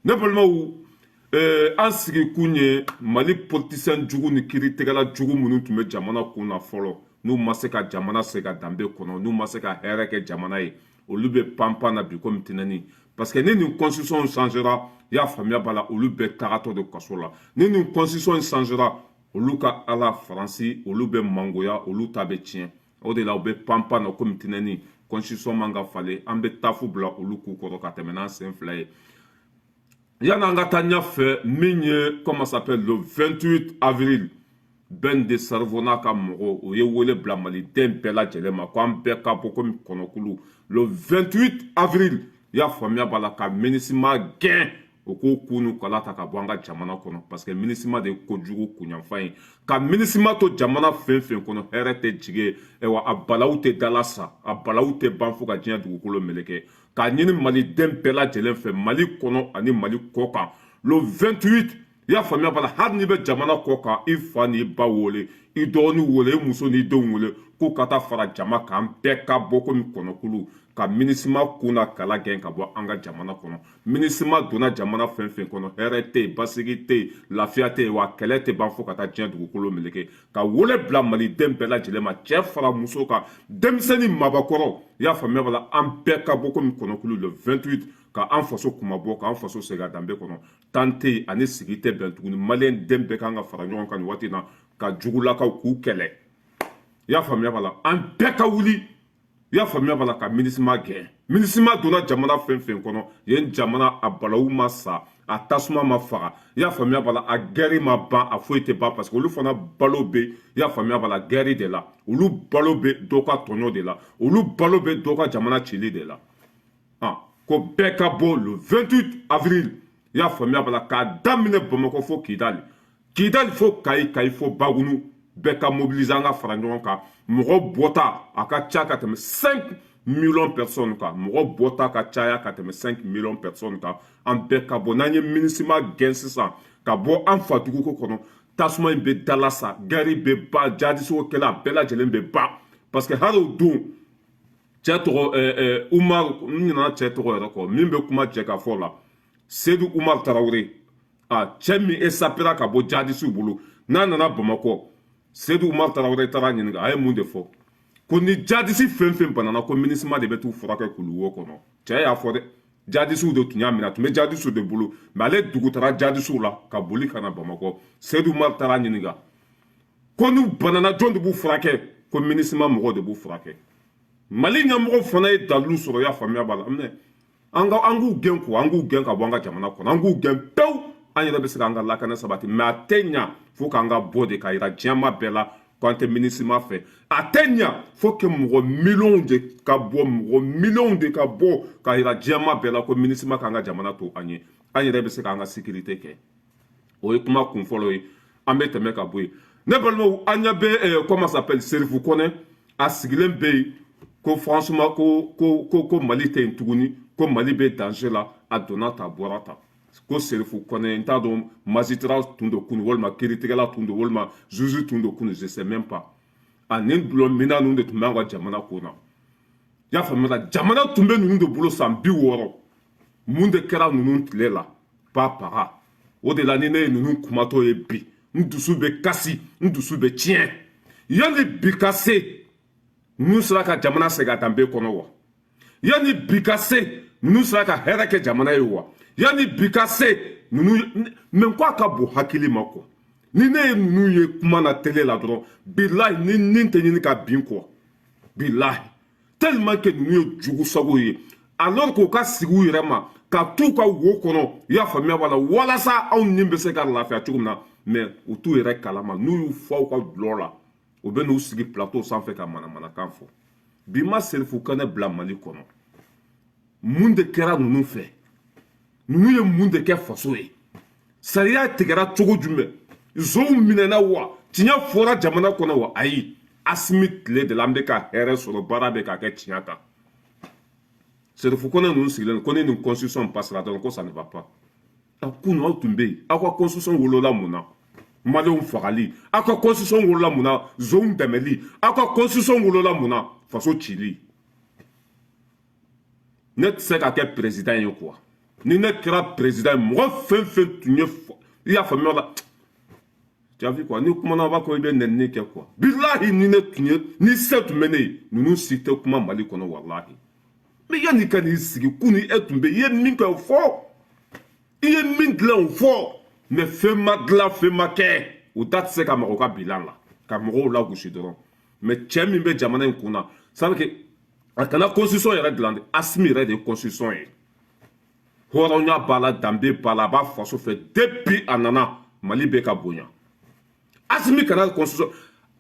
Ne balimaw, an sigi kun ye Mali politicien jugu ni kiiritigɛla jugu minnu tun bɛ jamana kun na fɔlɔ, n'u ma se ka jamana se ka danbe kɔnɔ, n'u ma se ka hɛrɛ kɛ jamana ye, olu bɛ panpan na bi komi tɛnɛni, parce que ni nin constitution changera, i y'a faamuya b'a la, olu bɛɛ tagatɔ de kaso la. Ni nin constitution changera, olu ka ala Faransi, olu bɛ mangoya, olu ta bɛ tiɲɛ. O de la u bɛ panpan na komi tɛnɛni. Constitution man ka falen, an bɛ tafu bila olu k'u kɔrɔ ka tɛmɛ n'an sen fila ye. Yan'an ka taa ɲɛfɛ, min ye, comment s'appelle, le 28 avril, Ben de Cerveau n'a ka mɔgɔw, o ye wele bila maliden bɛɛ lajɛlen ma ko an bɛɛ ka bɔ komi kɔnɔkulu le 28 avril, i y'a faamuya b'a la, ka MINUSMA gɛn, o k'o kun n'u kala ta ka bɔ an ka jamana kɔnɔ, parce que MINUSMA de ye kojugu kunyanfan ye. Ka MINUSMA to jamana fɛn fɛn kɔnɔ, hɛrɛ tɛ jigin ye wa, a balawu tɛ dala sa, a balawu tɛ ban fo ka diɲɛ dugukolo meleke. K'a ɲini maliden bɛɛ lajɛlen fɛ, Mali kɔnɔ ani Mali kɔ kan, le 28, i y'a faamuya b'a la, hali n'i bɛ jamana kɔ kan, i fa n'i ba wele, i dɔgɔnin wele, i muso n'i denw wele, k'u ka taa fara jama kan, bɛɛ ka bɔ komi kɔnɔkulu ka MINUSMA kun na kala gɛn ka bɔ an ka jamana kɔnɔ. MINUSMA donna jamana fɛn fɛn kɔnɔ, hɛrɛ tɛ yen, basigi tɛ yen, lafiya tɛ yen wa, kɛlɛ tɛ ban fo ka taa diɲɛ dugukolo meleke. Ka wele bila maliden bɛɛ lajɛlen ma, cɛ fara muso kan, denmisɛnnin, mabakɔrɔ, i y'a faamuya b'a la, an bɛɛ ka bɔ komi kɔnɔkulu le 28, ka an faso kumabɔ, k'an faso segin a danbe kɔnɔ. Tan tɛ yen ani sigi tɛ bɛn tuguni. Maliyɛn den bɛɛ kan ka fara ɲɔgɔn kan nin waati in na ka jugulakaw k'u kɛlɛ. I y'a faamuya b'a la, an bɛɛ ka wuli, i y'a faamuya b'a la, ka MINUSMA gɛn. MINUSMA donna jamana fɛn fɛn kɔnɔ, yen jamana a balawu ma sa, a tasuma ma faga, i y'a faamuya b'a la, a guerre ma ban, a foyi tɛ ban, parce que olu fana balo bɛ, i y'a faamuya b'a la, guerre de la. Olu balo bɛ dɔ ka tɔɲɔ de la, olu balo bɛ dɔ ka jamana cili de la. Ah, ko bɛɛ ka bɔ le 28 avril, i y'a faamuya b'a la, k'a daminɛ Bamakɔ fo Kidali, Kidali fo Kayi, Kayi fo Bagunu, bɛɛ ka mobiliser, an ka fara ɲɔgɔn kan. Mɔgɔ bɔta a ka ca ka tɛmɛ 5 millions personnes kan, mɔgɔ bɔta ka caya ka tɛmɛ 5 millions personnes kan. An bɛɛ ka bɔ. N'an ye MINUSMA gɛn sisan ka bɔ an fa duguko kɔnɔ, tasuma in bɛ dala sa, guerre bɛ ban, jihadistes kɛlɛ, a bɛɛ lajɛlen bɛ ban, parce que hali o don, cɛ tɔgɔ Umar, n ɲinɛna cɛ tɔgɔ yɛrɛ kɔ, min bɛ kuma cɛ ka fɔ la, Seydou Umar Tarawele, a cɛ min échappera ka bɔ jihadistes bolo, n'a nana Bamakɔ, Seydou Umar Tarawele taara ɲininka, a ye mun de fɔ? Ko ni jihadiste fɛn fɛn banana, ko MINUSMA de bɛ t'u furakɛ kuluwo kɔnɔ. Cɛ y'a fɔ dɛ, jihadistes de tun y'a minɛ, a tun bɛ jihadistes de bolo, mais ale dugu taara jihadistes la ka boli ka na Bamakɔ. Seydou Umar taara ɲininka ko n'u banana, jɔn de b'u furakɛ? Ko MINUSMA mɔgɔw de b'u furakɛ. Mali ɲɛmɔgɔ fana ye dalilu sɔrɔ, i y'a faamuya b'a la, mais an ka an k'u gɛn ko an k'u gɛn ka bɔ an ka jamana kɔnɔ, an k'u gɛn pewu, an yɛrɛ bɛ se k'an ka lakana sabati. Mais a tɛ ɲa fo k'an ka bɔ de k'a yira diɲɛma bɛɛ la ko an tɛ MINUSMA fɛ. A tɛ ɲa fo que mɔgɔ miliyɔnw de ka bɔ, mɔgɔ miliyɔnw de ka bɔ k'a yira diɲɛma bɛɛ la ko MINUSMA k'an ka jamana to an ye, an yɛrɛ bɛ se k'an ka sécurité kɛ. O ye kuma kun fɔlɔ ye. An bɛ tɛmɛ ka bɔ yen. Ne balimaw, an ɲɛ bɛ, comment s'appelle, Serifu Kɔnɛ, a sigilen bɛ yen ko franchement ko Mali tɛ yen tuguni, ko Mali bɛ danger la. A donna ta, a bɔra ta, ko Serifu Kɔnɛ, n t'a dɔn magistrat tun don kunun, walima kiiritigɛla tun don, walima juge tun don kunun, je sais même pas. A nin dulɔ minna ninnu de tun bɛ an ka jamana ko na, i y'a faamuya? Jamana tun bɛ ninnu de bolo san 60. Mun de kɛra ninnu tile la? Pa para. O de la ni ne ye ninnu kumatɔ ye bi, n dusu bɛ kasi, n dusu bɛ tiɲɛ. Yanni bi ka se, ninnu sera ka jamana segin a danbe kɔnɔ wa? Yanni bi ka se, ninnu sera ka hɛrɛ kɛ jamana ye wa? Yanni bi ka se, ninnu mɛ ko a ka bon hakili ma kɔ. Ni ne ye ninnu ye kuma na télé la dɔrɔn, bilahi, ni nin tɛ ɲini ka bin kɔ, bilahi, tellement que ninnu ye jugu sago ye, alors k'u ka sigi u yɛrɛ ma ka t'u ka wo kɔnɔ, i y'a faamuya b'a la, walasa anw ni bɛ se ka lafiya cogo min na. Mais u t'u yɛrɛ kalama. N'u y'u fa u ka dulɔ la, u bɛ n'u sigi plateau sanfɛ ka manamanakan fɔ. Bi ma Serifu Kanɛ bila Mali kɔnɔ. Mun de kɛra ninnu fɛ? Ninnu ye mun de kɛ faso ye? Sariya tigɛra cogo jumɛn? Zonw minɛna wa? Tiɲɛ fɔra jamana kɔnɔ wa? Ayi. Asimi tile de la, an bɛ ka hɛrɛ sɔrɔ, baara bɛ ka kɛ tiɲɛ kan. Serifu Kɔnɛ ninnu sigilen ko ni nin constitution passera dɔrɔn, ko ça ne va pas. A kunun, aw tun bɛ yen, aw ka constitution wolola mun na? Maliyɛnw fagali. Aw ka constitution wolola mun na? Zonw dɛmɛli. Aw ka constitution wolola mun na? Faso cili. Ne tɛ se ka kɛ président ye quoi. Ni ne kɛra président ye, mɔgɔ fɛn fɛn tun ye, i y'a faamuya la, tu as vu quoi? Ni kumana, b'a ko i bɛ nɛnini kɛ quoi. Bilahi, ni ne tun ye, ni se tun bɛ ne ye, ninnu si tɛ kuma Mali kɔnɔ, walahi. Mais yanni ka n'i sigi kunu, e tun bɛ, i ye min kɛ, o fɔ, i ye min dilan, o fɔ. Mais fɛn ma dilan, fɛn ma kɛ, o da tɛ se ka maga u ka bilan la ka mɔgɔw lagosi dɔrɔn. Mais cɛ min bɛ jamana in kun na, ça veut que a kana constitution yɛrɛ dilan dɛ. Asimi yɛrɛ de ye constitution ye. Hɔrɔnya b'a la, danbe b'a la, a b'a faso fɛ. Depuis a nana, Mali bɛ ka bonya. Asimi kana constitution,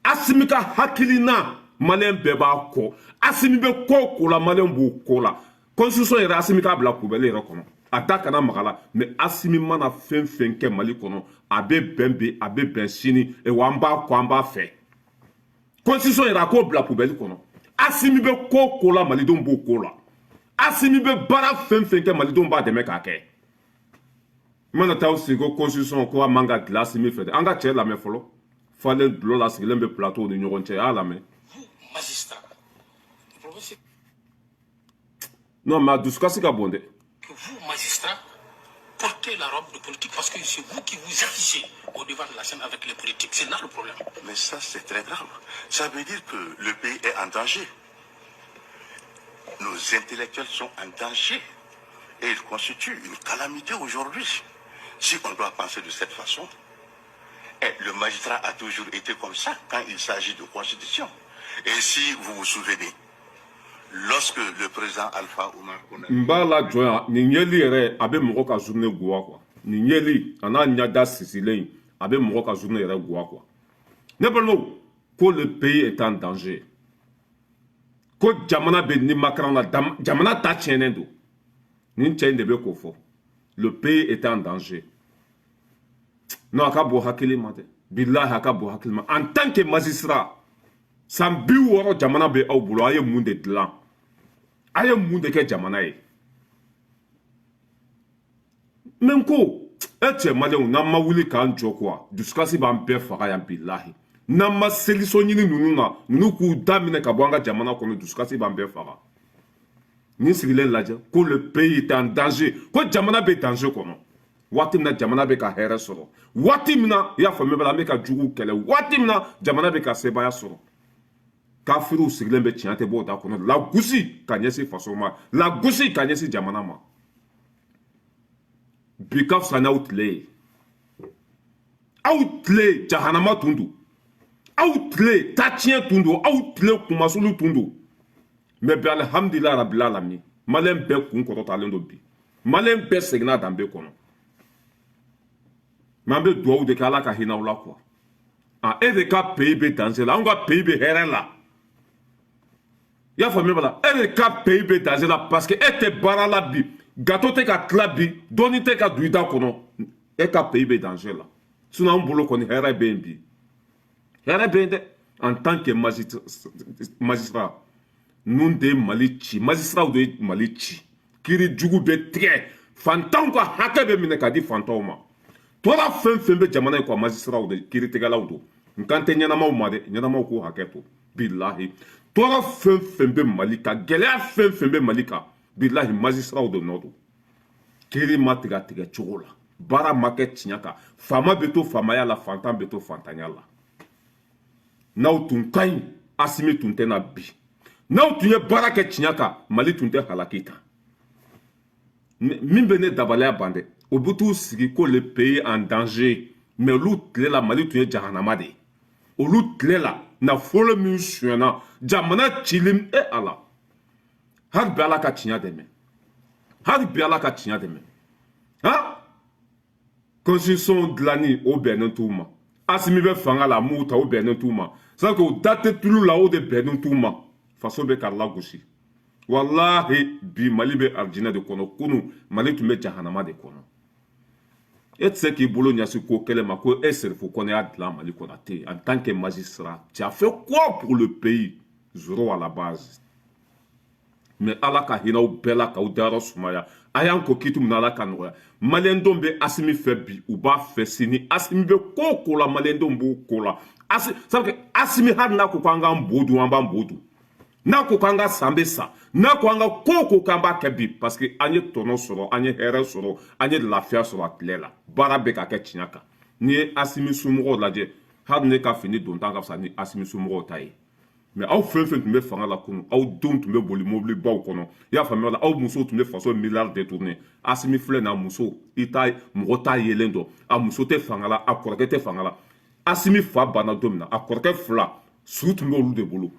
Asimi ka hakilina, maliyɛn bɛɛ b'a kɔ. Asimi bɛ ko o ko la, maliyɛn b'o ko la. Constitution yɛrɛ, Asimi k'a bila poubelle yɛrɛ kɔnɔ, a da kana maga la. Mais Asimi mana fɛn fɛn kɛ Mali kɔnɔ, a bɛ bɛn bi, a bɛ bɛn sini, wa an b'a kɔ, an b'a fɛ. Constitution yɛrɛ, a k'o bila poubelle kɔnɔ. Asimi bɛ ko o ko la, malidenw b'o ko la. Asimi bɛ baara fɛn fɛn kɛ, malidenw b'a dɛmɛ k'a kɛ. I mana taa sigi ko constitution ko a man ka dilan Asimi fɛ dɛ. An ka cɛ lamɛn fɔlɔ. Falen dulɔ la sigilen bɛ plateau ni ɲɔgɔn cɛ, y'a lamɛn. Magistrat. Le problème, c'est Non, mais a dusukasi ka bon dɛ. que vous, magistrats, portez la robe de politique parce que c'est vous qui vous affichez au devant de la scène avec les politiques. C'est là le problème. Mais ça, c'est très grave. Ça veut dire que le pays est en danger. Nos intellectuels sont en danger. Et ils constituent une calamité aujourd'hui. Si on doit penser de cette façon, et le magistrat a toujours été comme ça quand il s'agit de constitution. Et si vous vous souvenez, lorsque le président Alpha Omar Konaré N b'a la jɔ yan. Nin yeli yɛrɛ, a bɛ mɔgɔ ka journée goya quoi. Nin yeli a n'a ɲɛda sisilen, a bɛ mɔgɔ ka journée yɛrɛ goya quoi. Ne balimaw, ko le pays est en danger, ko jamana bɛ nimakaran na, jamana ta tiɲɛnen don. Nin cɛ in de bɛ k'o fɔ, le pays est en danger. Non, a ka bon hakili ma dɛ, bilahi, a ka bon hakili ma. En tant que magistrat, san 60 jamana bɛ aw bolo, a ye mun de dilan? A ye mun de kɛ jamana ye? Mɛ n ko e cɛ, maliyɛnw, n'an ma wuli k'an jɔ kuwa, dusukasi b'an bɛɛ faga yan, bilahi. N'an ma solution ɲini ninnu na, ninnu k'u da minɛ ka bɔ an ka jamana kɔnɔ, dusukasi b'an bɛɛ faga. Nin sigilen lajɛ ko le pays est en danger, ko jamana bɛ danger kɔnɔ. Waati min na jamana bɛ ka hɛrɛ sɔrɔ, waati min na, i y'a faamuya b'a la, an bɛ ka juguw kɛlɛ, waati min na jamana bɛ ka sebaaya sɔrɔ, kafiriw sigilen bɛ, tiɲɛ tɛ bɔ o da kɔnɔ, lagosi ka ɲɛsin faso ma, lagosi ka ɲɛsin jamana ma. Bi ka fisa n'aw tile ye. Aw tile, jahanama tun don. Aw tile, tatiɲɛ tun don. Aw tile, kumasulu tun don. Mais bi, alihamdulilayi rabil alamin, maliyɛn bɛɛ kun kɔrɔtalen don bi, maliyɛn bɛɛ seginna danbe kɔnɔ. Mais an bɛ dugawu de kɛ, Ala ka hinɛ aw la quoi. Ah, e de ka pays bɛ danger la, anw ka pays bɛ hɛrɛ la. I y'a faamuya b'a la? E de ka pays bɛ danger la parce que e tɛ baara la bi, gâteau tɛ ka tila bi, dɔɔni tɛ ka don i da kɔnɔ. E ka pays bɛ danger la. Sinon, an bolo kɔni, hɛrɛ bɛ yen bi, hɛrɛ bɛ yen dɛ. En tant que magistrat, ninnu de ye Mali ci, magistrat de ye Mali ci. Kiiri jugu bɛ tigɛ, fantanw ka hakɛ bɛ minɛ k'a di fantanw ma. Tɔɔrɔ fɛn fɛn bɛ jamana in kɔ, magistrat de, kiiritigɛlaw don. N kan tɛ ɲɛnamaw ma dɛ, ɲɛnamaw k'u hakɛ to. Bilahi, tɔɔrɔ fɛn fɛn bɛ Mali kan, gɛlɛya fɛn fɛn bɛ Mali kan, bilahi, magistrat de nɔ don. Kiiri ma tigɛ a tigɛ cogo la, baara ma kɛ tiɲɛ kan, faama bɛ to faamaya la, fantan bɛ to fantanya la. N'aw tun ka ɲi, Asimi tun tɛ na bi. N'aw tun ye baara kɛ tiɲɛ kan, Mali tun tɛ halaki tan. Min bɛ ne dabaliya ban dɛ, o bɛ t'u sigi ko le pays en danger. Mais olu tile la, Mali tun ye jahanama de ye. Olu tile la, nafolo min sonyɛna, jamana cili, e Ala, hali bi Ala ka tiɲɛ dɛmɛ, hali bi Ala ka tiɲɛ dɛmɛ. Han, constitution dilanni, o bɛnnen t'u ma. Asimi bɛ fanga la, m'u ta, o bɛnnen t'u ma. C'est que o da tɛ tulu la, o de bɛnnen t'u ma. Faso bɛ ka lagosi, walahi. Bi, Mali bɛ arijinɛ de kɔnɔ. Kunu, Mali tun bɛ jahanama de kɔnɔ. E tɛ se k'i bolo ɲɛsin ko kɛlɛ ma ko e Serifo Kɔnɛ y'a dilan Mali kɔnɔ, a tɛ yen. En tant que magistrat, tu as fait quoi pour le pays? Zéro à la base. Mais Ala ka hinɛ aw bɛɛ la k'aw dayɔrɔ sumaya. A y'an ko kiti min na, Ala ka nɔgɔya. Maliyɛndenw bɛ Asimi fɛ bi, u b'a fɛ sini. Asimi bɛ ko o ko la, maliyɛndenw b'o ko la. Asi, sabu Asimi, hali n'a ko k'an k'an bo dun, an b'an bo dun. N'a ko k'an ka san bɛ sa, n'a ko an ka ko o ko k'an b'a kɛ bi, parce que an ye tɔnɔ sɔrɔ, an ye hɛrɛ sɔrɔ, an ye lafiya sɔrɔ a tile la. Baara bɛ ka kɛ tiɲɛ kan. N'i ye Asimi somɔgɔw lajɛ, hali ne ka fini don ta ka fisa ni Asimi somɔgɔw ta ye. Mais aw fɛn fɛn tun bɛ fanga la kunun, aw denw tun bɛ boli mobilibaw kɔnɔ, i y'a faamuya la, aw musow tun bɛ faso miliyari détourné. Asimi filɛ n'a muso, i t'a mɔgɔ t'a yelen dɔn, a muso tɛ fanga la, a kɔrɔkɛ tɛ fanga la. Asimi fa banna don min na, a kɔrɔkɛ fila su tun bɛ olu de bolo.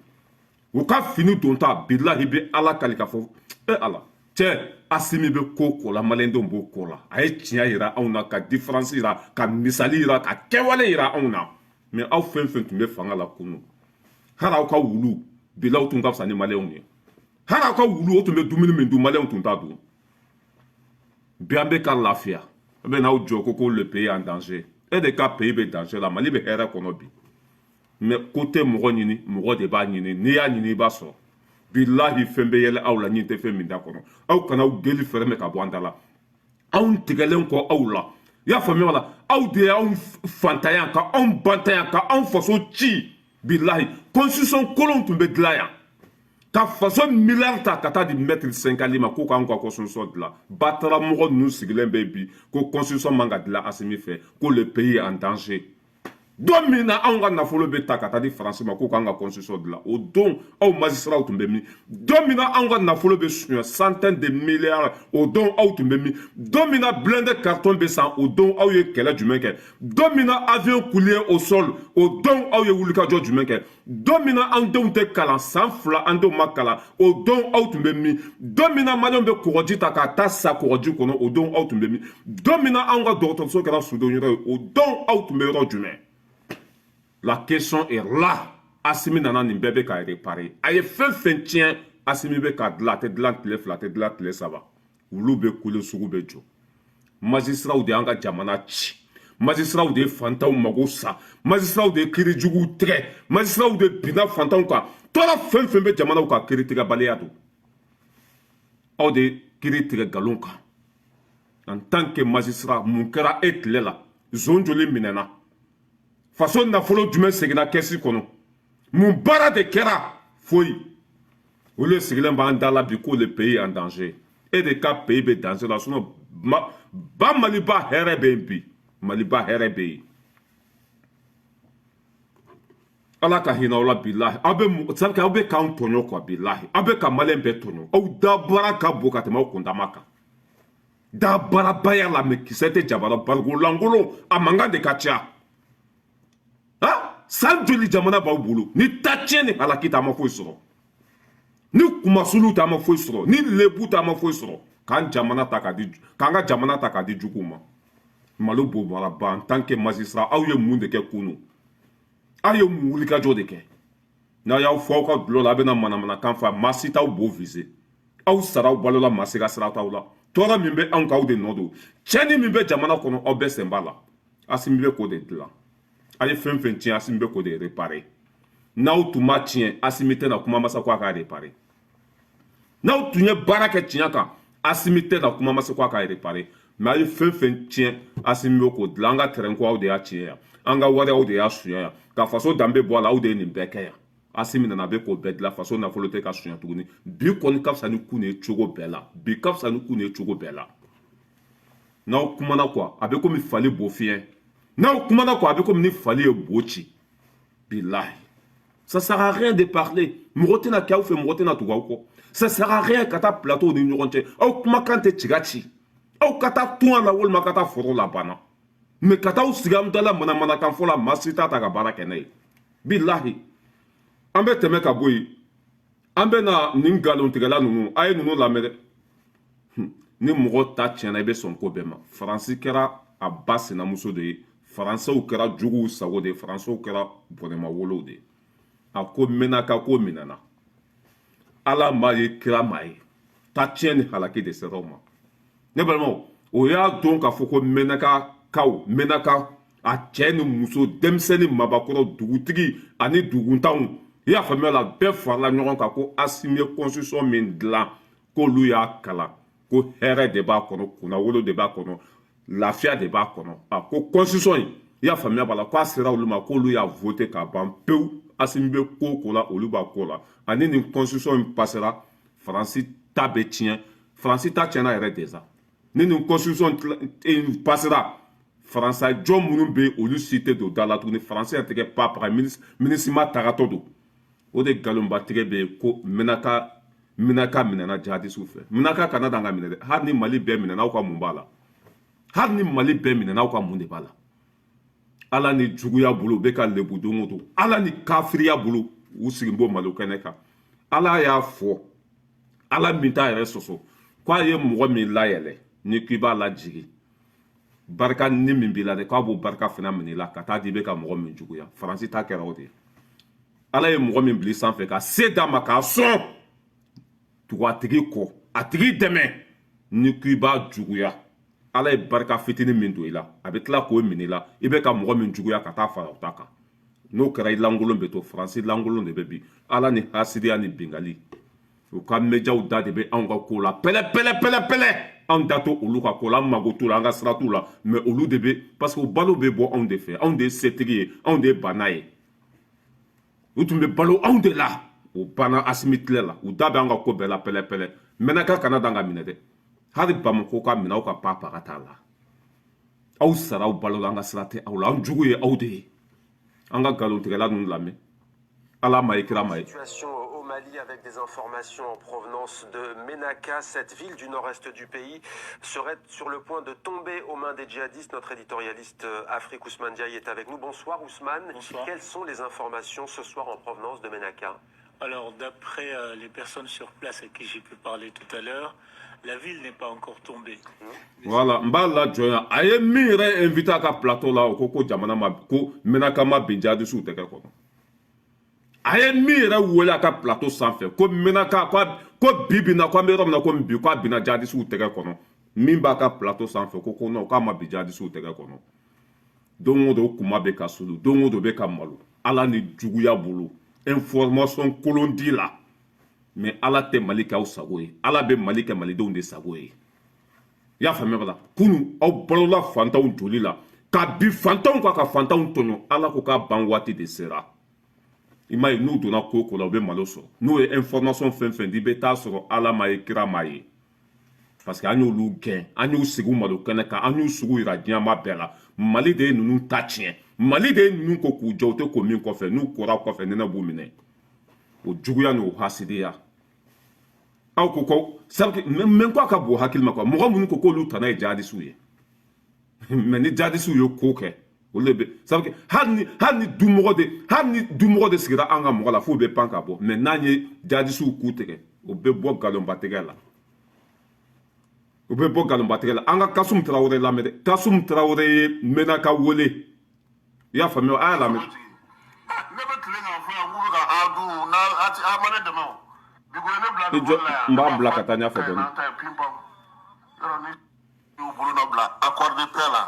U ka fini donta, bilahi, bɛ Ala kali k'a fɔ e Ala cɛ, Asimi bɛ ko ko la, maliyɛndenw b'o ko la. A ye tiɲɛ yira anw na, ka différence yira, ka misali yira, ka kɛwale yira anw na. Mais aw fɛn fɛn tun bɛ fanga la kunun, hali aw ka wulu bilaw tun ka fisa ni maliyɛnw ye. Hali aw ka wulu, o tun bɛ dumuni min dun, maliyɛnw tun t'a dun. Bi an bɛ ka lafiya, an bɛ n'aw jɔ ko le pays en danger. E de ka pays bɛ danger la? Mali bɛ hɛrɛ kɔnɔ bi. Mais ko tɛ mɔgɔ ɲini, mɔgɔ de b'a ɲini. N'i y'a ɲini, i b'a sɔrɔ. Bilahi, fɛn bɛ yɛlɛ aw la, ɲin tɛ fɛn min da kɔnɔ. Aw kana aw deli fɛrɛ mɛn ka bɔ an da la. Anw tigɛlen kɔ aw la, i y'a faamuya la, aw de y'anw fantanya, ka anw bantanya, ka anw faso ci. Bilahi, constitution kolon tun bɛ dilan yan, ka faso miliyari ta ka taa di maître Senkali ma ko k'anw ka constitution dilan. Batara mɔgɔ ninnu sigilen bɛ bi ko constitution man ka dilan Asimi fɛ, ko le pays est en danger. Don min na anw ka nafolo bɛ ta ka taa di Faransi ma ko k'an ka constitution dilan, o don aw magistrats tun bɛ min? Don min na anw ka nafolo bɛ suɲɛ, centaine de milliards, o don aw tun bɛ min? Don min na blindé carton bɛ san, o don aw ye kɛlɛ jumɛn kɛ? Don min na avion coulé au sol, o don aw ye wulikajɔ jumɛn kɛ? Don min na an denw tɛ kalan, san 2 an denw ma kalan, o don aw tun bɛ min? Don min na maliyɛnw bɛ kɔgɔji ta ka taa sa kɔgɔji kɔnɔ, o don aw tun bɛ min? Don min na anw ka dɔgɔtɔrɔso kɛra sudon yɔrɔ ye, o don aw tun bɛ yɔrɔ jumɛn? La question est là. Asimi nana, nin bɛɛ bɛ ka réparer. A ye fɛn fɛn tiɲɛ, Asimi bɛ ka dilan. A tɛ dilan tile 2, a tɛ dilan tile 3. Wulu bɛ kule, sugu bɛ jɔ. Magistraw de y'an ka jamana ci, magistraw de ye fantanw mago sa, magistraw de ye kiirijuguw tigɛ, magistraw de binna fantanw kan. Tɔɔrɔ fɛn fɛn bɛ jamanaw kan, kiiri tigɛbaliya don. Aw de kiiri tigɛ nkalon kan. En tant que magistrat, mun kɛra e tile la? Zon joli minɛna? Faso nafolo jumɛn seginna kɛsi kɔnɔ? Mun baara de kɛra? Foyi. Olu de sigilen b'an da la bi ko le pays en danger. E de ka pays bɛ danger la? Sinon ba Maliba hɛrɛ bɛ yen bi, Maliba hɛrɛ bɛ yen. Ala ka hinɛ aw la. Bilahi, aw bɛ c'est aw bɛ k'anw tɔɲɔ quoi. Bilahi, aw bɛ ka maliyɛn bɛɛ tɔɲɔ. Aw dabara ka bon ka tɛmɛ aw kundama kan dabarabaya la. Mais kisɛ tɛ jabara bariko lankolon, a mankan de ka ca. San joli jamana b'aw bolo ni ta tiɲɛ ni halaki tɛ, a ma foyi sɔrɔ, ni kumasuluw tɛ, a ma foyi sɔrɔ, ni lebu tɛ, a ma foyi sɔrɔ. K'an jamana ta k'a di, k'an ka jamana ta k'a di juguw ma. Malo bomaraba, en tant que magistrat, aw ye mun de kɛ kunun? Aw ye mun wulikajɔ de kɛ? N'a y'aw fɔ aw ka dulɔ la, a bɛna manamanakan fɔ, maa si t'aw bo viser. Aw sara aw balo la, maa si ka sira t'aw la. Tɔɔrɔ min bɛ anw kan, aw de nɔ don. Tiɲɛni min bɛ jamana kɔnɔ, aw bɛɛ sen b'a la. Asimi bɛ k'o de dilan. A ye fɛn fɛn tiɲɛ, Asimi bɛ k'o de réparer. N'aw tun ma tiɲɛ, Asimi tɛna kuma masa ko a k'a réparer. N'aw tun ye baara kɛ tiɲɛ kan, Asimi tɛna kuma masa ko a k'a réparer. Mais a ye fɛn fɛn tiɲɛ, Asimi bɛ k'o dilan. An ka terrain ko, aw de y'a tiɲɛ yan. An ka wari, aw de y'a suɲɛ yan. Ka faso danbe bɔ a la, aw de ye nin bɛɛ kɛ yan. Asimi nana, a bɛ k'o bɛɛ dilan. Faso nafolo tɛ ka suɲɛ tuguni. Bi kɔni ka fisa ni kun ye cogo bɛɛ la. Bi ka fisa ni kun ye cogo bɛɛ la. N'aw kumana quoi, a bɛ komi fali bo fiɲɛ. N'aw kumana quoi, a bɛ komi ni fali ye bo ci. Bilahi, ça sert à rien de parler. Mɔgɔ tɛna kɛ aw fɛ, mɔgɔ tɛna tugu aw kɔ. Ça sert à rien ka taa plateau ni ɲɔgɔn cɛ. Aw kumakan tɛ ci ka ci. Aw ka taa tunga la walima ka taa foro la, banna. Mais ka taa aw sigi an da la manamanakan fɔ la, maa si t'a ta ka baara kɛ n'a ye. Bilahi, an bɛ tɛmɛ ka bɔ yen, an bɛ na nin nkalontigɛla ninnu. A ye ninnu lamɛn dɛ. Ni mɔgɔ ta tiɲɛna, i bɛ sɔn ko bɛɛ ma. Faransi kɛra a ba sinamuso de ye, faransɛw kɛra juguw sago de ye, faransɛw kɛra bɔnɛmawolow de ye. A ko mɛnaka ko minɛna, Ala ma ye, kira ma ye, ta tiɲɛ ni halaki de sera o ma. Ne balimaw, o y'a dɔn k'a fɔ ko mɛnakakaw, mɛnaka a cɛ ni muso, denmisɛnnin, mabakɔrɔ, dugutigi ani duguntanw, i y'a faamuya la, bɛɛ farala ɲɔgɔn kan ko Asimi ye constitution min dilan, k'olu y'a kalan, ko hɛrɛ de b'a kɔnɔ, kunnawolo de b'a kɔnɔ, lafiya de b'a kɔnɔ. A ko constitution in, i y'a faamuya b'a la, k'a sera olu ma, k'olu y'a voté ka ban pewu. Asimi bɛ ko o ko la, olu b'a ko la. Ani nin constitution in passera, Faransi ta bɛ tiɲɛ. Faransi ta tiɲɛna yɛrɛ déjà. Ni nin constitution in passera, Faransa jɔn minnu bɛ yen, olu si tɛ don da la tuguni. Faransi yɛrɛ tɛ kɛ pa MINUSMA tagatɔ don. O de nkalonbatigɛ bɛ yen ko Menaka, Menaka minɛna jihadisiw fɛ. Menaka kana dan ka minɛ dɛ. Hali ni Mali bɛɛ minɛna, aw ka mun b'a la? Hali ni Mali bɛɛ minɛna, aw ka mun de b'a la? Ala ni juguya bolo, u bɛ ka lebu don o don. Ala ni kafiriya bolo, u sigi bɔ malo kɛnɛ kan. Ala y'a fɔ, Ala min t'a yɛrɛ sɔsɔ, k'a ye mɔgɔ min layɛlɛ, ni k'i b'a lajigin, barika ni min b'i la dɛ, k'a b'o barika fana minɛ i la ka taa di i bɛ ka mɔgɔ min juguya. Faransi ta kɛra o de ye. Ala ye mɔgɔ min bila i sanfɛ ka se d'a ma k'a sɔn, tugu a tigi kɔ, a tigi dɛmɛ. Ni k'i b'a juguya, Ala ye barika fitinin min don i la, a bɛ tila k'o minɛ i la, i bɛ ka mɔgɔ min juguya, ka taa fara o ta kan. N'o kɛra, i lankolon bɛ to. Faransi lankolon de bɛ bi. Ala ni hasidiya ni bingali, u ka médiaw da de bɛ anw ka ko la pɛlɛ pɛlɛ pɛlɛ pɛlɛ. Anw da to olu ka ko la, an mago t'u la, an ka sira t'u la. Mais olu de bɛ, parce que balo bɛ bɔ anw de fɛ. Anw de ye setigi ye, anw de ye bana ye. U tun bɛ balo anw de la, o banna Asimi tile la. U da bɛ an ka ko bɛɛ la pɛlɛ pɛlɛ. Menaka kana dan ka minɛ dɛ. Hali Bamako ka minɛ, aw ka pa pa ka t'a la. Aw sara, aw balo la, an ka sira tɛ aw la. An jugu ye aw de ye. An ka nkalontigɛla ninnu lamɛn. Ala ma ye, kira ma ye. Situation au Mali avec des informations en provenance de Menaka. Cette ville du nord-est du pays serait sur le point de tomber aux mains des djihadistes. Notre éditorialiste Afrique Ousmane Diaye est avec nous. Bonsoir Ousmane. Bonsoir. Quelles sont les informations ce soir en provenance de Menaka? Alors, d'après les personnes sur place à qui j'ai pu parler tout à l'heure, la ville n'est pas encore tombée. Voilà, n b'a lajɔ yan. A ye min yɛrɛ invité a ka plateau la, o ko ko jamana ma, ko Menaka ma bin jihadisiw tɛgɛ kɔnɔ. A ye min yɛrɛ wele a ka plateau sanfɛ ko Menaka, ko bi bi na, ko an bɛ yɔrɔ min na, ko bi, ko a binna jihadisiw tɛgɛ kɔnɔ, min b'a ka plateau sanfɛ ko ko non, k'a ma bin jihadisiw tɛgɛ kɔnɔ. Don o don kuma bɛ ka sulu, don o don bɛ ka malo. Ala ni juguya bolo, information kolon di la. Mais Ala tɛ Mali kɛ aw sago ye, Ala bɛ Mali kɛ malidenw de sago ye. I y'a faamuya bala? Kunu aw balola fantanw joli la ka bi fantanw kan, ka fantanw tɔɲɔ. Ala ko k'a ban waati de sera. I m'a ye, n'u donna ko o ko la, u bɛ malo sɔrɔ. N'u ye information fɛn fɛn di, i bɛ taa sɔrɔ Ala ma ye, kira ma ye, parce que an y'olu gɛn, an y'u sigi malo kɛnɛ kan, an y'u sugu yira diɲɛma bɛɛ la. Mali de ye ninnu ta tiɲɛ. Mali de ye ninnu ko k'u jɔ, u tɛ ko min kɔfɛ. N'u kora kɔfɛ, nɛnɛ b'u minɛ. O juguya ni o hasidiya, aw ko ko sabu mɛ ko a ka bon hakili ma quoi. Mɔgɔ minnu ko k'olu tana ye jihadisiw ye, mais ni jihadisiw ye ko kɛ, olu de bɛ sabu hali ni dumɔgɔ de sigira an ka mɔgɔ la, f'u bɛ pan ka bɔ. Mais n'an ye jihadisiw ku tigɛ, o bɛ bɔ nkalonbatigɛ la, u bɛ bɔ nkalonbatigɛ la. An ka Kasum Tarawele lamɛn dɛ. Kasum Tarawele ye Menaka wele, i y'a faamuya? A y'a lamɛn. Ne bɛ tile k'a fɔ yan k'u bɛ ka a dun n'a a ma ne dɛmɛ o bi ko ye ne bila I jɔ, n b'a bila ka taa ɲɛfɛ dɔɔni. Yɔrɔ ni y'u bolo nɔ bila accord de paix la,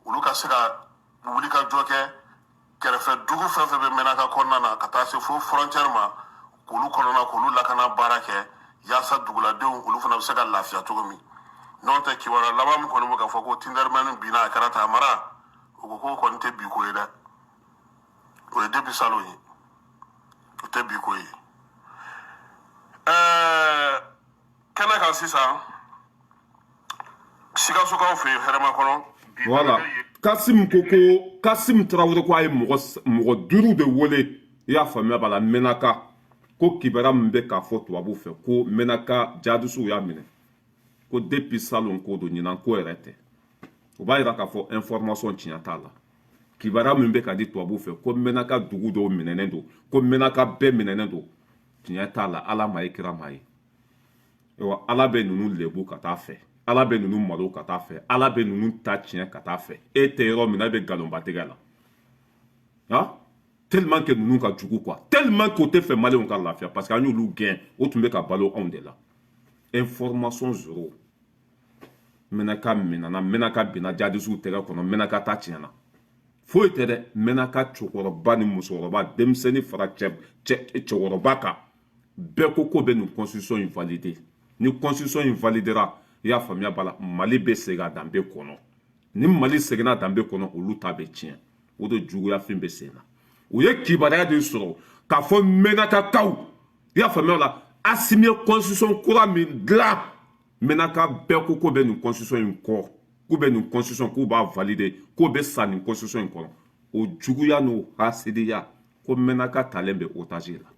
olu ka se ka wuli ka jɔ kɛ kɛrɛfɛ dugu fɛn fɛn bɛ Menaka kɔnɔna na, ka taa se fo frontière ma, k'olu kɔnɔna k'olu lakana baara kɛ, yaasa duguladenw olu fana bɛ se ka lafiya cogo min. N'o tɛ, kibaruya laban min kɔni bɛ ka fɔ ko Tinderman binna, a kɛra tan mara, u ko k'o kɔni tɛ bi ko ye dɛ. O ye depuis salon ye, o tɛ bi ko ye. Kɛnɛ kan sisan, Sikasokaw fɛ yen, hɛrɛma kɔnɔ. Voilà, Kasim ko ko Kasim Tarawele ko a ye mɔgɔ duuru de wele, i y'a faamuya b'a la, Menaka. Ko kibaruya min bɛ k'a fɔ tubabuw fɛ ko Menaka jihadisiw y'a minɛ, ko depuis salon ko don, ɲinan ko yɛrɛ tɛ. O b'a yira k'a fɔ information tiɲɛ t'a la. Kibaruya min bɛ ka di tubabuw fɛ ko Menaka dugu dɔw minɛnen don, ko Menaka bɛɛ minɛnen don, tiɲɛ t'a la. Ala ma ye, kira ma ye. Ayiwa, Ala bɛ ninnu lebu ka taa fɛ, Ala bɛ ninnu malo ka taa fɛ, Ala bɛ ninnu ta tiɲɛ ka taa fɛ. E tɛ yɔrɔ min na, e bɛ nkalonbatigɛ la. Han, tellement que ninnu ka jugu quoi, tellement que o tɛ fɛ maliyɛnw ka lafiya, parce que an y'olu gɛn, o tun bɛ ka balo anw de la. Information zéro. Menaka minɛna, Menaka binna jihadisiw tɛgɛ kɔnɔ, Menaka ta tiɲɛna, foyi tɛ dɛ. Menaka cɛkɔrɔba ni musokɔrɔba, denmisɛnnin fara cɛ cɛkɔrɔba kan, bɛɛ ko ko bɛ nin constitution in valider. Ni constitution in validera, i y'a faamuya b'a la, Mali bɛ segin a danbe kɔnɔ. Ni Mali seginna a danbe kɔnɔ, olu ta bɛ tiɲɛ. O de juguyafin bɛ sen na. U ye kibaruya de sɔrɔ k'a fɔ Menakakaw, i y'a faamuya la, Asimi ye constitution kura min dilan, Menaka bɛɛ ko bɛ nin constitution in kɔ, k'u bɛ nin constitution, k'u b'a valider, k'o bɛ sa nin constitution in kɔnɔ. O juguya n'o hasidiya ko Menaka talen bɛ otage la.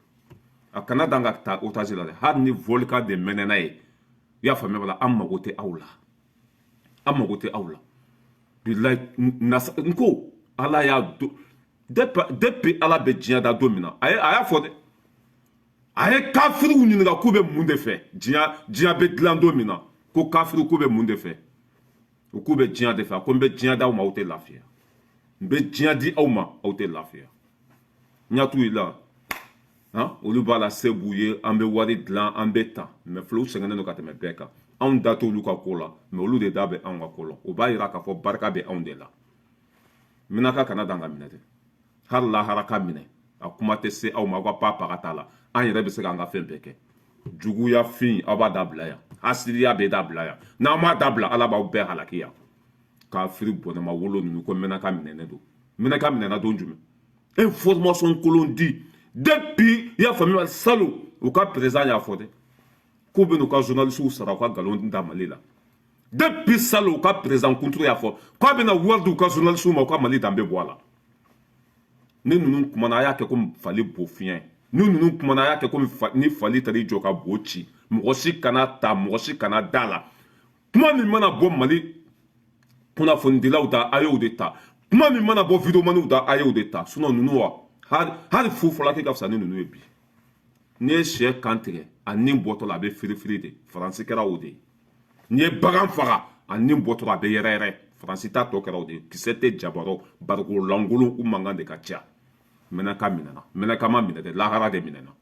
A kana dan ka ta otage la dɛ, hali ni volcan de mɛnɛna ye, i y'a faamuya la, an mago tɛ aw la, an mago tɛ aw la. Bilayi, n ko Ala y'a do depuis Ala bɛ diɲɛ da don min na, a y'a fɔ dɛ, a ye kafiriw ɲininka k'u bɛ mun de fɛ diɲɛ bɛ dilan don min na, ko kafiriw k'u bɛ mun de fɛ, u k'u bɛ diɲɛ de fɛ. A ko n bɛ diɲɛ d'aw ma, aw tɛ lafiya, n bɛ diɲɛ di aw ma, aw tɛ lafiya. Ɲɛ t'u la han, olu b'a la se b'u ye, an bɛ wari dilan, an bɛ tan, mɛ filɛ, u sɛgɛnnen don ka tɛmɛ bɛɛ kan. Anw da t'olu ka ko la, mɛ olu de da bɛ anw ka ko la. O b'a yira k'a fɔ barika bɛ anw de la. Menaka kana dan ka minɛ dɛ, hali lahara ka minɛ, a kuma tɛ se aw ma. Aw ka pa paga t'a la, an yɛrɛ bɛ se k'an ka fɛn bɛɛ kɛ. Juguya fin, aw b'a dabila yan, hasidiya bɛ dabila yan. N'aw m'a dabila, Ala b'aw bɛɛ halaki yan. Kafiri bɔnɛma wolo ninnu ko Menaka minɛnen don. Menaka minɛna don jumɛn? Information kolon di depuis, i y'a faamuya, salon u ka président y'a fɔ dɛ k'u bɛ n'u ka journalistes sara u ka nkalon da Mali la. Depuis salon, u ka président kunturu y'a fɔ k'a bɛna wari di u ka journalistes ma, u ka Mali danbe bɔ a la. Ni ninnu kumana, a y'a kɛ komi fali bo fiɲɛ. Ni ninnu kumana, a y'a kɛ komi ni fali taara i jɔ ka bo ci. Mɔgɔ si kana ta, mɔgɔ si kana da la. Kuma min mana bɔ Mali kunnafonidilaw da, a y'o de ta. Kuma min mana bɔ videomaniw da, a y'o de ta. Sinon ninnu wa, hali fu fɔla k'i ka fisa ni ninnu ye bi. N'i ye sɛ kan tigɛ, a nin bɔtɔ la, a bɛ firifiri de. Faransi kɛra o de ye. N'i ye bagan faga, a nin bɔtɔ la, a bɛ yɛrɛ yɛrɛ. Faransi ta tɔ kɛra o de ye. Kisɛ tɛ jabarɔ, bariko lankolon, u mankan de ka ca. Menaka minɛna, Menaka ma minɛ dɛ, lahara de minɛna.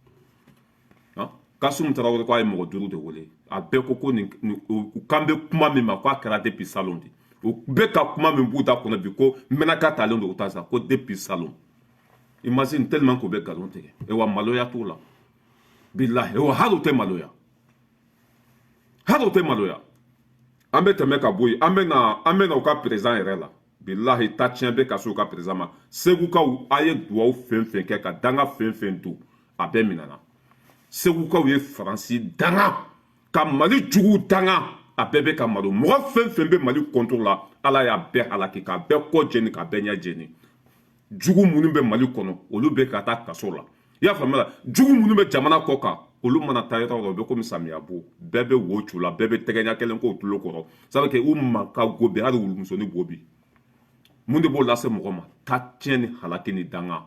Kasimu Tarawele ko a ye mɔgɔ 5 de wele, a bɛɛ ko nin u kan bɛ kuma min ma, k'a kɛra depuis salon de. U bɛ ka kuma min b'u da kɔnɔ bi ko Menaka talen don, u ta sa ko depuis salon. Imagine, tellement k'u bɛ nkalon tigɛ wa, maloya t'u la. Bilahi wa, hali u tɛ maloya, hali u tɛ maloya. An bɛ tɛmɛ ka bɔ yen, an bɛ na u ka président yɛrɛ la. Bilahi, ta tiɲɛ bɛ ka se u ka président ma. Segukaw, a ye duwawu fɛn fɛn kɛ ka danga fɛn fɛn don, a bɛɛ minɛna. Segukaw ye Faransi danga ka Mali jugu danga, a bɛɛ bɛ ka malo. Mɔgɔ fɛn fɛn bɛ Mali contre la, Ala y'a bɛɛ halaki, k'a bɛɛ kɔ jeni, k'a bɛɛ ɲɛ jeni. Jugu minnu bɛ Mali kɔnɔ, olu bɛ ka taa kaso la, i y'a faamuya. Jugu minnu bɛ jamana kɔ kan, olu mana taa yɔrɔ o yɔrɔ, u bɛ komi samiya bo, bɛɛ bɛ wo cu la, bɛɛ bɛ tɛgɛ ɲɛ kelen k'o tulo kɔrɔ. Ça veut dire u ma ka go bi, hali wulumusonin bo bi. Mun de b'o lase mɔgɔ ma? Ta tiɲɛ ni halaki ni danga.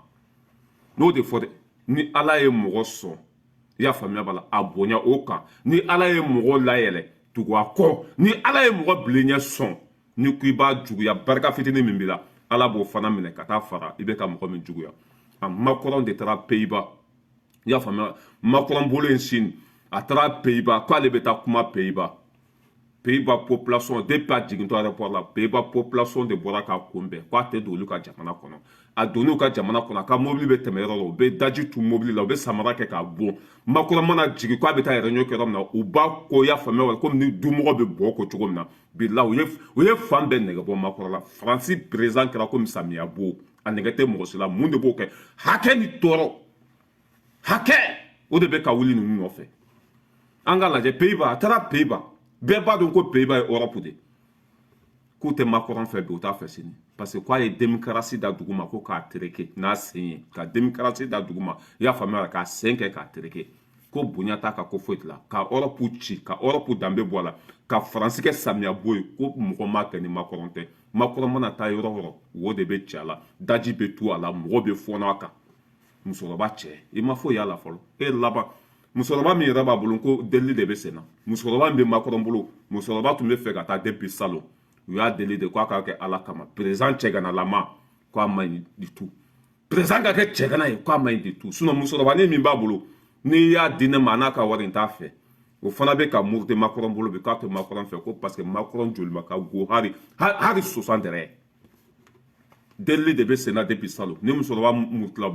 N'o de fɔ dɛ, ni Ala ye mɔgɔ sɔn, i y'a faamuya b'a la, a bonya o kan. Ni Ala ye mɔgɔ layɛlɛ, tugu a kɔ. Ni Ala ye mɔgɔ bilen ɲɛ sɔn, ni ko i b'a juguya, barika fitinin min b'i la, Ala b'o fana minɛ ka taa fara i bɛ ka mɔgɔ min juguya. A Macron de taara Pays-Bas, i y'a faamuya. Macron bolo in sini, a taara Pays-Bas k'ale bɛ taa kuma Pays-Bas. Pays-Bas population, depuis a jigintɔ aéroport la, Pays-Bas population de bɔra k'a kunbɛn k'a tɛ don olu ka jamana kɔnɔ. A donn'u ka jamana kɔnɔ, a ka mobili bɛ tɛmɛ yɔrɔ la, u bɛ daji tu mobili la, u bɛ samara kɛ k'a bon. Macron mana jigin k'a bɛ taa réunion kɛ yɔrɔ min na, u b'a ko, i y'a faamuya wa, komi ni dumɔgɔ bɛ bɔ ko cogo min na. Bilahi, u ye fan bɛɛ nɛgɛ bɔ Macron la. Faransi président kɛra komi samiya bo, a nɛgɛ tɛ mɔgɔ si la. Mun de b'o kɛ? Hakɛ ni tɔɔrɔ, hakɛ o de bɛ ka wuli ninnu nɔfɛ. An ka lajɛ Pays-Bas, a taara Pays-Bas, bɛɛ b'a dɔn ko Pays-Bas ye Europe de. K'u tɛ Macron fɛ bi, u t'a fɛ sini, parce que k'a ye démocratie da dugu ma ko k'a tereke n'a sen ye, ka démocratie da dugu ma, i y'a faamuya, k'a sen kɛ k'a tereke, ko bonya t'a ka ko foyi la, ka Europe ci, ka Europe danbe bɔ a la, ka Faransi kɛ samiya bo ye, ko mɔgɔ ma kɛ ni Macron tɛ. Macron mana taa yɔrɔ o yɔrɔ, wo de bɛ ci a la, daji bɛ tu a la, mɔgɔ bɛ fɔɔnɔ a kan. Musokɔrɔba cɛ, i ma foyi y'a la fɔlɔ. E laban, musokɔrɔba min yɛrɛ b'a bolo ko delili de bɛ sen na, musokɔrɔba min bɛ Macron bolo, musokɔrɔba tun bɛ fɛ ka taa depuis salon, u y'a deli de k'a k'a kɛ Ala kama. Président cɛganalama, k'a man ɲi du tout. Président ka kɛ cɛgana ye, k'a man ɲi du tout. Sinon musokɔrɔbanin min b'a bolo, n'i y'a di ne ma, a n'a ka wari, n t'a fɛ. O fana bɛ ka muruti Macron bolo bi, k'a tɛ Macron fɛ ko parce que Macron jolima ka go hali hali sosan dɛrɛ. Delili de bɛ sen na depuis salon. Ni musokɔrɔba murutila,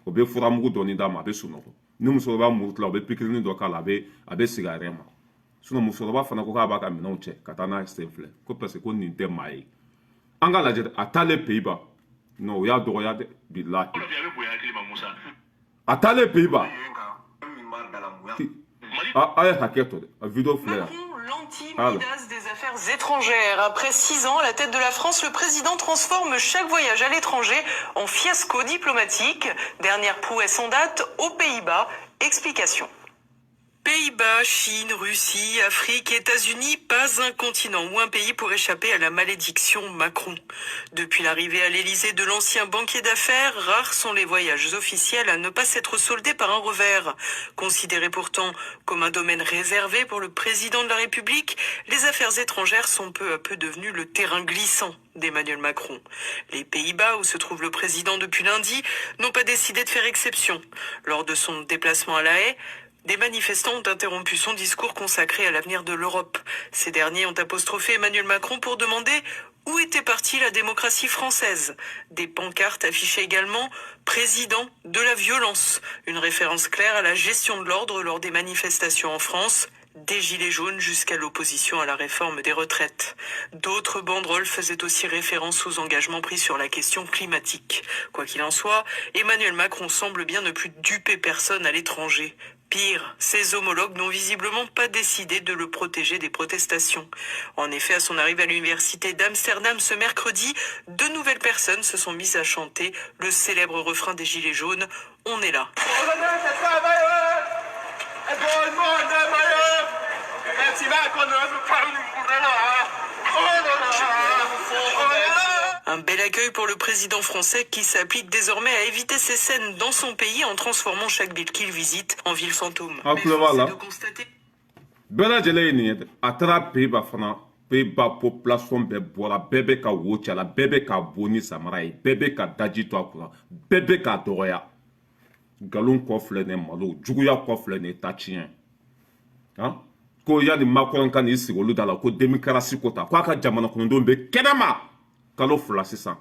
u bɛ furamugu dɔɔni d'a ma, a bɛ sunɔgɔ. Ni musokɔrɔba murutila, u bɛ pikirini dɔ k'a la, a bɛ sigi a yɛrɛ ma. Sinon musokɔrɔba fana ko k'a b'a ka minɛnw cɛ ka taa n'a sen filɛ, ko parce que ko nin tɛ maa ye. An ka lajɛ, a taalen Pays-Bas, non, o y'a dɔgɔya dɛ, bilahi. A taalen Pays-Bas, a ye hakɛ to dɛ, a vidéo filɛ yan. L'anti-Midas des affaires étrangères. Après 6 ans à la tête de la France, le président transforme chaque voyage à l'étranger en fiasco diplomatique. Dernière prouesse en date aux Pays-Bas. Explication. Pays-Bas, Chine, Russie, Afrique, États-Unis, pas un continent ou un pays pour échapper à la malédiction Macron. Depuis l'arrivée à l'Élysée de l'ancien banquier d'affaires, rares sont les voyages officiels à ne pas s'être soldés par un revers. Considéré pourtant comme un domaine réservé pour le président de la République, les affaires étrangères sont peu à peu devenues le terrain glissant d'Emmanuel Macron. Les Pays-Bas, où se trouve le président depuis lundi, n'ont pas décidé de faire exception. Lors de son déplacement à La Haye, des manifestants ont interrompu son discours consacré à l'avenir de l'Europe. Ces derniers ont apostrophé Emmanuel Macron pour demander où était partie la démocratie française. Des pancartes affichaient également Président de la violence, une référence claire à la gestion de l'ordre lors des manifestations en France, des gilets jaunes jusqu'à l'opposition à la réforme des retraites. D'autres banderoles faisaient aussi référence aux engagements pris sur la question climatique. Quoi qu'il en soit, Emmanuel Macron semble bien ne plus duper personne à l'étranger. Pire, ses homologues n'ont visiblement pas décidé de le protéger des protestations. En effet, à son arrivée à l'université d'Amsterdam ce mercredi, deux nouvelles personnes se sont mises à chanter le célèbre refrain des Gilets jaunes: On est là. Un bel accueil pour le président français qui s'applique désormais à éviter ces scènes dans son pays en transformant chaque ville qu'il visite en ville fantôme. Aw Mais tulo b'a force la. est de constater Bɛɛ lajɛlen ye nin ye dɛ. A taara Pays-Bas fana, Pays-Bas population bɛɛ bɔra, bɛɛ bɛ ka wo ci a la, bɛɛ bɛ ka bon ni samara ye, bɛɛ bɛ ka daji to a kunna, bɛɛ bɛ k'a dɔgɔya. Nkalon kɔ filɛ nin ye, malo juguya kɔ filɛ nin ye, ta tiɲɛ han. Ko yanni Macron ka n'i sigi olu da la ko démocratie ko ta, k'a ka jamana kɔnɔdenw bɛ kɛnɛma kalo 2 sisan,